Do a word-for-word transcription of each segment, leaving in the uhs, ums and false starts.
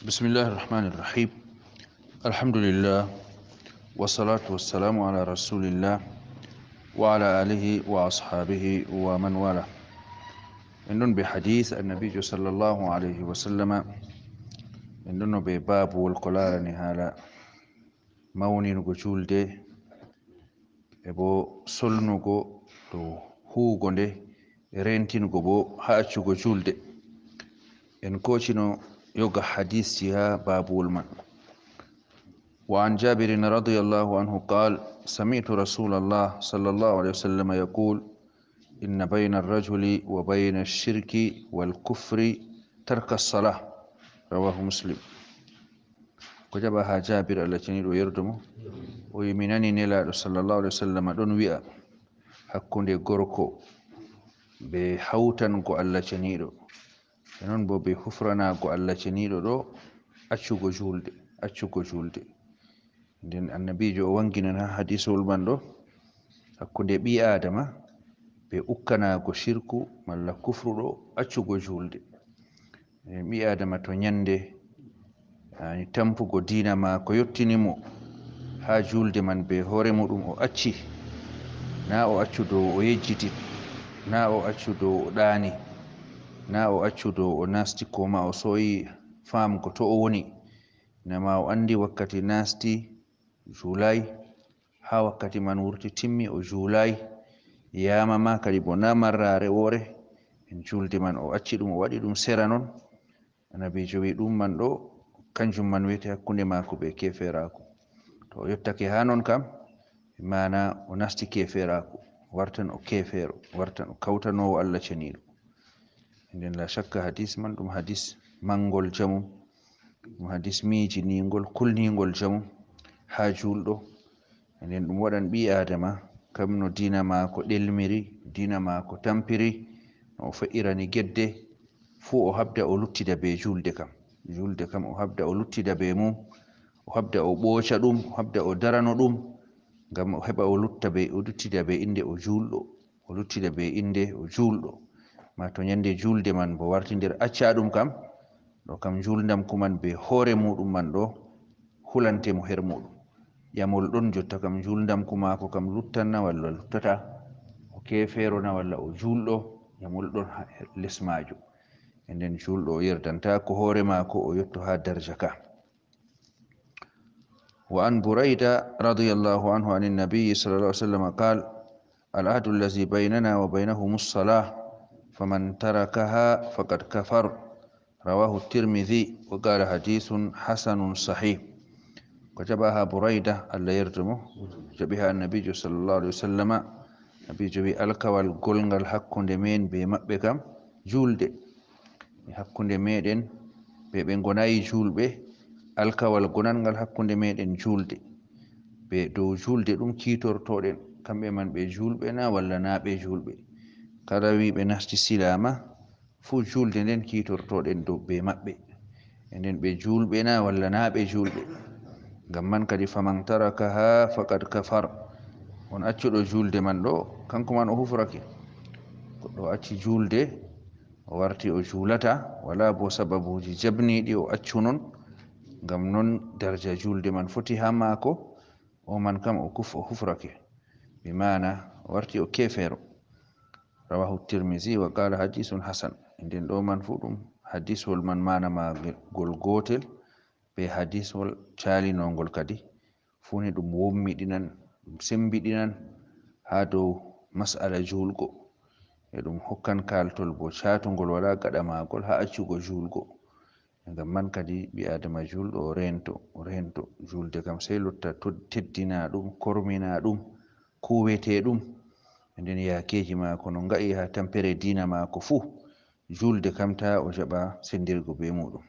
بسم الله الرحمن الرحيم. الحمد لله، والصلاة والسلام على رسول الله، وعلى آله وأصحابه ومن والاه. En ɗon be hadis Annabiijo sallallahu alayhi wa sallama. En ɗon be babuwol ko laarani haala mawningo julde, e bo solnugo dow huugo nde, e rentingo bo haa accugo julde. En koocino yoga hadisji haa babuwol man. وعن جابر رضي الله عنه قال: سمعت رسول الله صلى الله عليه وسلم يقول: إن بين الرجل وبين الشرك والكفر ترك الصلاة. رواه مسلم. Ko jaɓa haa Jaabir, Allah ceniiɗo yerdo mo, o wi, mi nani Nelaaɗo sallallahu alaihi wasallam ɗon wi'a, hakkunde gorko be hawtango Allah ceniiɗo, e non bo be hufranaago Allah ceniiɗo ɗo, accugo julde, accugo julde. Nden Annabiijo o wanginan haa hadisol man ɗo, hakkunde ɓii Aadama be ukkanaago shirku malla kufru ɗo, accugo julde. E ɓii Aadama to nyande, yani, tampugo diina maako yottini mo haa julde man be hoore muɗum o acci, na o accu dow o yejjiti, na o accu dow o ɗaani, na o accu dow o nasti ko ma o soyi faamgo to o woni, na ma o andi wakkati nasti, juulay, haa wakkati man wurti timmi, o juulay, yaama ma kadi bo na marraare woore, en julde man o acci ɗum, o waɗi ɗum sera non. Annabiijo wi ɗum man ɗo, kanjum man wiyete hakkunde maako be keferaaku. To o yottake haa non kam, maana o nasti keferaaku, wartan o kefeero, wartan o kawtanoowo Allah ceniiɗo. Nden la shakka hadis man ɗum hadis mangol jamum, ɗum hadis miijiningol, kulningol jamum haa julɗo. Nden ɗum waɗan ɓii Aadama, kam no diina maako ɗelmiri, diina maako tampiri, no o fe'irani gedde, fuu o habda o luttida be julde kam. Julde kam o habda o luttida be mum, o habda o ɓooca ɗum, o habda o darano ɗum, ngam o heɓa o lutta be, o luttida be innde o juulɗo, o luttida be innde o juulɗo. Ma to nyande julde man bo warti nder acca ɗum kam, ɗo kam juuldamku man be hoore muɗum man ɗo hulante mo her muɗum. Ƴamol ɗon jotta kam, juuldamku maako kam luttan na walla luttata, o kefeero na walla o juulɗo, ƴamol ɗon haa les maajum. E nden juulɗo o yerdantaako hoore maako o yotto haa darja ka. وعن بريدة رضي الله عنه عن النبي صلى الله عليه وسلم قال: العهد الذي بيننا وبينهم الصلاة، فمن تركها فقد كفر. رواه الترمذي وقال: حديث حسن صحيح. Ko jaɓa haa Burayda, Allah yerdo mo, jaɓi haa Annabiijo sallallahu alaihi wasallama, Annabiijo wi, alkawal golngal hakkunde men be maɓɓe kam, julde. E hakkunde meɗen be ɓe ngonayi julɓe, alkawal gonangal hakkunde meɗen julde. Be dow julde ɗum kiitortoɗen, kamɓe man ɓe julɓe na walla na ɓe julɓe. Kala wi ɓe nasti silaama, fuu julde nden kiitortoɗen dow be maɓɓe. E nden ɓe julɓe na walla na ɓe julɓe. Ngam man kadi, faman tarakaha faqad kafar. On accuɗo julde man ɗo, kanko man o hufrake. Goɗɗo acci julde, o warti o juulata, wala bo sababuuji jabniiɗi o accu non, ngam non darja julde man foti haa maako, o man kam o kuf-, o hufrake. Bi maana, o warti o kefeero. Rawahu Tirmizi wa qala hadisun hasan. Nden ɗo man fuu ɗum hadiswol man maana maagol gootel, be hadiswol caalinongol kadi. Fuu ni ɗum wommiɗinan, ɗum sembiɗinan haa dow mas'ala juulgo. E ɗum hokkan kaaltol bo caatungol wala gaɗa maagol haa accugo juulgo. Ngam man kadi ɓii Aadama juulɗo o reento, o reento. Juulde kam sey lotta to-, teddina ɗum, kormina ɗum, kuwete ɗum. E nden yaakeeji maako no nga'i haa tampere diina maako fuu. Juulde kam taa o jaɓa sendirgo be muuɗum.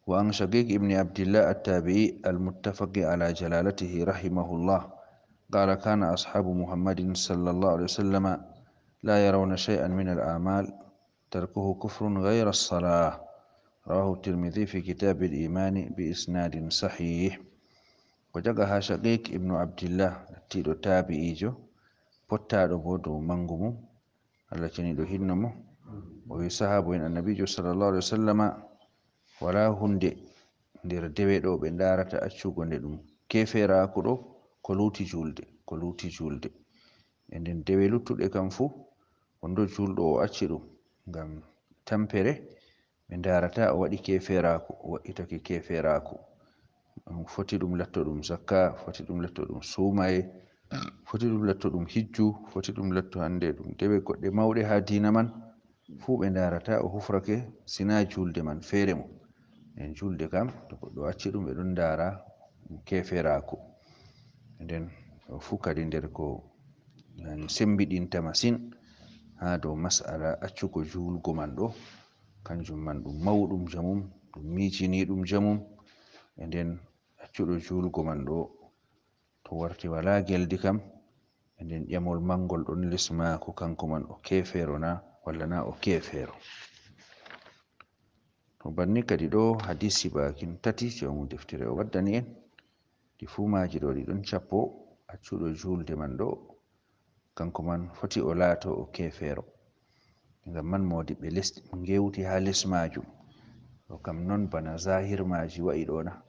وعن شقيق بن عبد الله التابعي المتفق على جلالته رحمه الله قال: كان أصحاب محمد صلى الله عليه وسلم لا يرون شيئا من الأعمال تركه كفر غير الصلاة. رواه الترمذي في كتاب الإيمان بإسناد صحيح. Ko jaɓa haa Shaqiq ibnu Abdillah, lattiiɗo taabi'iijo, pottaaɗo bo dow mangu mum, Allah ceniiɗo hinno mo, o wi, sahaabo'en Annabiijo sallallahu alaihi wasallama Walaa huunde nder dewe ɗo ɓe ndaarata accugo nde ɗum keeferaaku ɗo, ko luuti juulde, ko luuti juulde. E nden dewe luttuɗe kam fuu, wonɗo juulɗo o acci ɗum ngam tampere, ɓe ndaarata o waɗi keeferaaku, o waɗɗitake keeferaaku. Ɗum foti ɗum latto ɗum zakka, foti ɗum latto ɗum suumaye, foti ɗum latto ɗum hijju, foti ɗum latto hannde ɗum dewe goɗɗe mawɗe haa diina man. Fuu ɓe ndaarata o hufrake, sinaa juulde man feere mum. Nden juulde kam, to goɗɗo acci ɗum, ɓe ɗon ndaara ɗum keeferaaku. Nden ɗo fuu kadi nder ko, yani, semmbiɗinta masin haa dow mas'ala accugo juulgo man ɗo. Kanjum man ɗum mawɗum jamum, ɗum miijiniiɗum jamum. E nden accuɗo juulgo man ɗo, to warti walaa geldi kam, e nden ƴamol manngol ɗon les maako, kanko man o keefeero na, walla na o keefeero. To banni kadi ɗo hadiisi baakin tati, joomu deftere o waddani en, ɗi fuu maaji ɗo ɗi ɗon cappo, accuɗo juulde man ɗo, kanko man foti o laato o keefeero. Ngam man moodiɓɓe lesdi ngewti haa les maajum. Ɗo kam non bana zahir maaji wa'i ɗo na?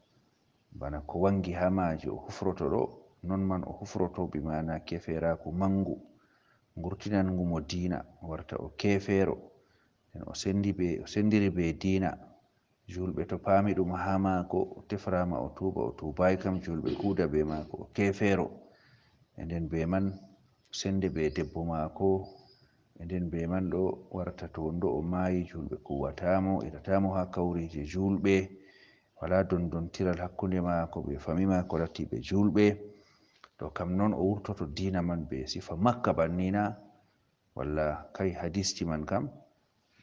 Bana ko waŋgi haa maaji o hufroto ɗo, non man o hufroto, bi maana keeferaaku maŋgu, ngurtinangu mo diina, o warta o keefeero. Nden o sendi be, o sendiri be diina. Juulɓe to paami ɗum haa maako, o tefraama o tuuba, o tuubaay kam, juulɓe kuuda be maako, o keefeero. E nden be man, sende be debbo maako, e nden be man ɗo warta to wonɗo o maayi, juulɓe kuwata mo, irata mo haa kawriije juulɓe. Walaa dondontiral hakkunde maako be fami maako latiiɓe juulɓe. To kam non o wurtoto diina man be sifa makka banni na? Walla kay hadiisji man kam,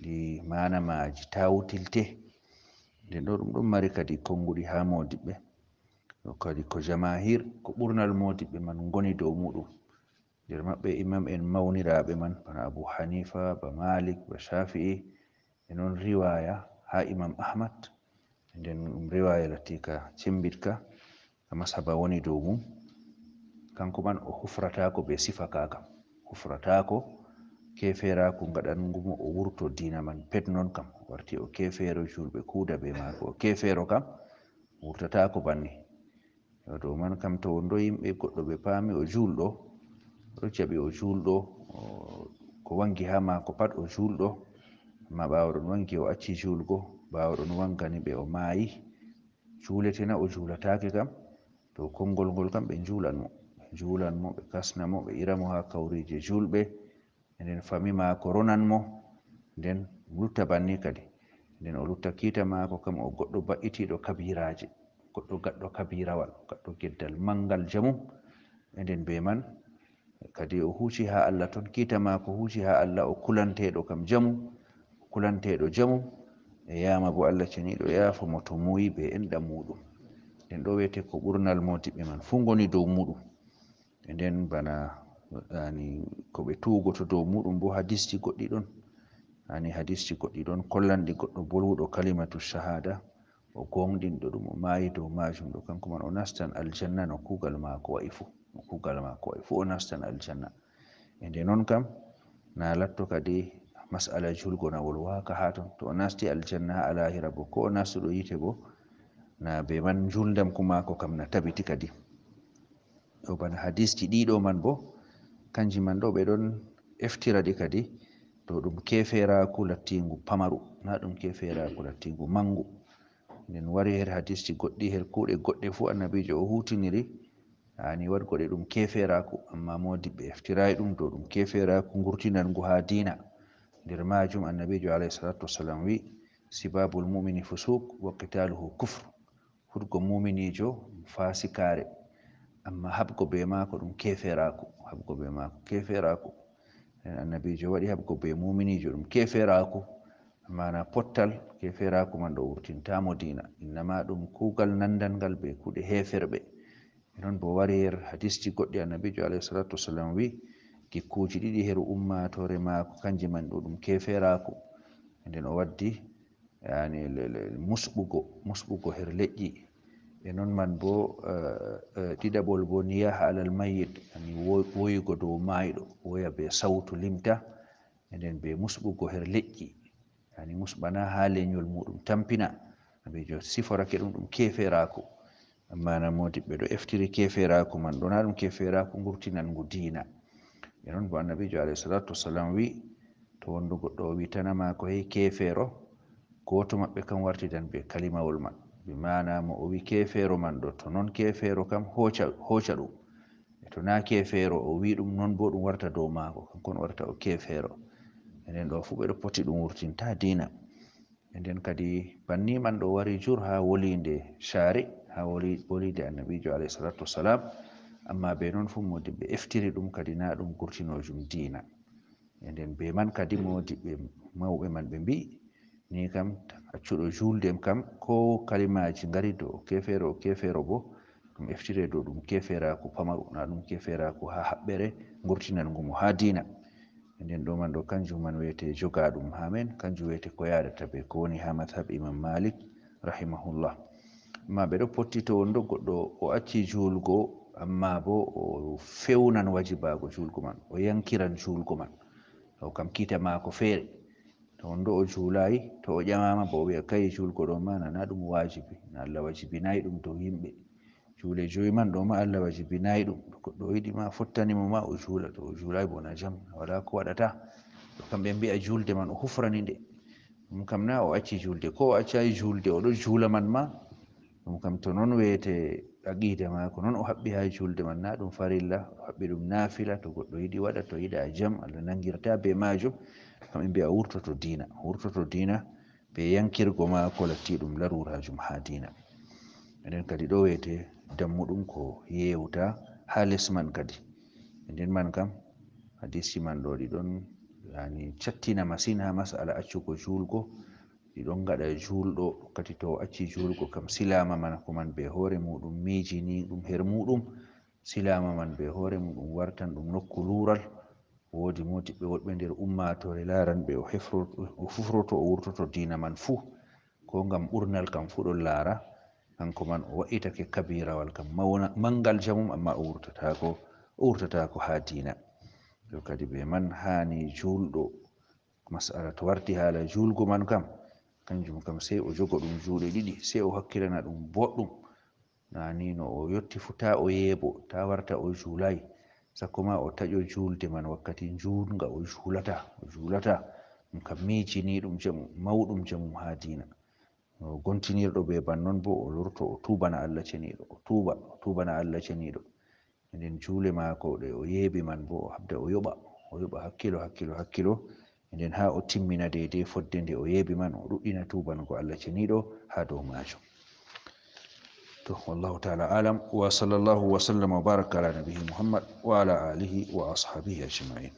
ɗi maana maaji tawtilte. Nden ɗo ɗum ɗon mari kadi konnguɗi haa moodiɓɓe. Ɗo kadi ko jamahir, ko ɓurnal moodiɓɓe man ngoni dow muɗum. Nder maɓɓe imam en mawniraaɓe man, bana Abu Hanifa, ba Malik, ba Shafi'i, e non riwaya haa imam Ahmad. Nden ɗum riwaya latiika cembiɗka, ka masaba woni dow mum. Kanko man o hufrataako be sifa ka kam. Hufrataako keeferaaku ngaɗangu mo o wurto diina man pet non kam. Warti o keefeero, juulɓe kuuda be maako. O keefeero kam wurtataako banni. Yo dow man kam to wonɗo yimɓe goɗɗo ɓe paami o juulɗo, ɗo jaɓi o juulɗo, o, ko waŋgi haa maako pat o juulɗo. Amma ɓaawo ɗon waŋgi o acci juulgo, ɓaawo ɗon waŋgani ɓe o maayi. Juuletena o juulataake kam, to konngol ngol kam ɓe njuulan mo. Ɓe njuulan mo, ɓe kasna mo, ɓe ira mo haa kawriije juulɓe. E nden fami maako ronan mo, nden lutta banni kadi. Nden o lutta kiita maako kam o goɗɗo baɗɗitiiɗo kabiraaje, goɗɗo gaɗɗo kabirawal, gaɗɗo geddal manngal jamum. E nden be man kadi o huuci haa Allah ton, kiita maako huuci haa Allah o kulanteeɗo kam jamum, o kulanteeɗo jamum. E yaama bo Allah ceniiɗo yaafo mo to muuyi be enɗam muuɗum. Nden ɗo wiyete ko ɓurnal moodiɓɓe man fuu ngoni dow muuɗum. E nden bana, yani, ko ɓe tuugoto dow muuɗum bo hadiisji goɗɗi ɗon. Yani hadiisji goɗɗi ɗon kollanɗi goɗɗo bolwuɗo kalimatu shahada, o gooŋɗinɗo ɗum, o maayi dow maajum ɗo, kanko man o nastan aljanna no kuugal maako wa'i fuu. No kuugal maako wa'i fuu o nastan aljanna. E nde non kam, na latto kadi mas'ala juulgo na wolwaaka haa ton. To o nasti aljanna haa alaahira bo, ko o nastuɗo yiite bo, na be man njuulndamku maako kam na tabiti kadi. Ɗo bana hadiisji ɗiɗo man bo, kanji man ɗo ɓe ɗon eftira ɗi kadi, to ɗum keeferaaku lattiingu pamaru, na ɗum keeferaaku lattiingu manngu. Nden wari her hadiisji goɗɗi, her kuuɗe goɗɗe fuu annabiijo o huutiniri, yani waɗgo ɗe ɗum keeferaaku, amma moodiɓɓe eftiraay ɗum, to ɗum keeferaaku ngurtinan ngu haa diina. Nder maajum annabiijo alayhi salaatu wassalam wi, "Sibabul mu'mini fusuq wa qitaluhu kufr." Huɗgo muminiijo ɗum faasikaare, amma haɓgo be maako ɗum keeferaaku. Haɓgo be maako keeferaaku. Nden annabiijo waɗi haɓgo be muminiijo ɗum keeferaaku, amma na pottal keeferaaku man ɗo wurtinta mo diina. Innama ɗum kuugal nandangal be kuuɗe heeferɓe. E non bo wari her hadiisji goɗɗi annabiijo alayhi salaatu wassalam wi, gikkuuji ɗiɗi her ummaatoore maako, kanji man ɗo ɗum keeferaaku. Nden o waddi yani le, le, musɓugo, musɓugo her leƴƴi. E non man bo, eh, eh, ɗiɗaɓol bo niyaha alal mayyit, yani wo-, woyugo dow maayɗo, woya be sawtu limta, e nden be musɓugo her leƴƴi, yani musɓana haa lenyol muuɗum tampina. Annabiijo siforake ɗum, ɗum keeferaaku. Amma na moodibɓe ɗo eftiri keeferaaku man, ɗo na ɗum keeferaaku ngurtinanngu diina. E noon bo Annabiijo alayhi salaatu wassalam wi, to wondu goɗɗo o wi tana maako hey keefeero, gooto maɓɓe kam wartidan be kalimawol man. Bi maana mo o wi keefeero man ɗo, to noon keefeero kam hooca, hooca ɗum. E to na keefeero o wi ɗum, noon bo ɗum warta dow maako, kanko on warta o keefeero. E nden ɗo fuu ɓe ɗo poti ɗum wurtinta diina. E nden kadi banni man ɗo wari jur haa woliinde caari, haa woli-, woliinde Annabiijo alayhi salaatu wassalam. Amma be noon fuu moodibɓe eftiri ɗum kadi na ɗum gurtinoojum diina. E nden be man kadi moodibɓe mawɓe man ɓe mbi'i, ni kam accuɗo juulde kam ko kalimaaji ngari dow o keefeero, o keefeero bo ɗum eftire dow ɗum keeferaaku pamaru, na ɗum keeferaaku haa haɓɓere ngurtinanngu mo haa diina. E nden ɗo man ɗo kanjum man wiyete jogaaɗum haa men, kanjum wiyete ko yaadata be ko woni haa mazhab Imam Malik rahimahullah. Amma ɓe ɗo potti to wondu goɗɗo o acci juulgo, amma bo o fewnan wajibaago juulgo man, o yankiran juulgo man. Taw kam kiita maako feere. To wondu o juulaay, to o ƴamaama bo o wi'a kay juulgo ɗo ma na ɗum waajibi, na Allah wajibinaay ɗum dow yimɓe. Juule jowi man ɗo ma Allah wajibinaay ɗum. To goɗɗo o yiɗi ma fottani mo ma o juula, to o juulaay bo na jam, walaa ko waɗata. To kamɓe mbi'a juulde man o hufrani nde. Ɗum kam na o acci juulde, ko o accaay juulde o ɗo juula man ma. Ɗum kam to noon wiyete aqiida maako, noon o haɓɓi haa juulde man, na ɗum farilla, o haɓɓi ɗum naafila, to goɗɗo yiɗi waɗa, to yiɗa jam, Allah nangirta be maajum. Kam ɓe mbi'a wurtoto diina, wurtoto diina be yankirgo maako latti ɗum laruuraajum haa diina. Enen kadi ɗo wiyete dammuɗum ko yewta haa les man kadi. E nden man kam, hadiisi man ɗo ɗi ɗon, yani, cattina masin haa masala accugo juulgo. Ɗi ɗon ngaɗa juulɗo, kadi to o acci juulgo kam, silaama man ko man be hoore muuɗum miijini ɗum her muuɗum, silaama man be hoore muuɗum wartan ɗum nokku luural. Woodi moodibɓe woɗɓe nder ummaatoore laaranɓe o hefro-, o fufroto, o wurtoto diina man fuu, ko ngam ɓurnal kam fuu ɗon laara, kanko man o wa'itake kabiirawal kam mawna-, manngal jamum, amma o wurtataako, o wurtataako haa diina. Ɗo kadi be man haani juulɗo, masala to warti haala juulgo man kam, kanjum kam sey o jogo ɗum juuɗe ɗiɗi, sey o hakkilana ɗum boɗɗum. Na ni no o yotti fuu, taa o yeebo, taa warta o juulaay, sakko ma o taƴo juulde man wakkati njuulnga o juulata, o juulata. Ɗum kam miijiniiɗum jamum, mawɗum jamum haa diina. O gontinirɗo be ban non bo o lorto o tuubana Allah ceniiɗo, o tuuba, o tuubana Allah ceniiɗo. E nden juule maako ɗe o yeebi man bo o habda o yoɓa, o yoɓa hakkilo, hakkilo, hakkilo. E nden haa o timmina deydey fodde nde o yeebi man, o ɗuɗɗina tuubango Allah ceniiɗo haa dow maajum. To, wallahu taala alam, wa sallallahu wa sallam wa baraka ala nabihi Muhammad wa ala alihi wa ashabihi ajma'in.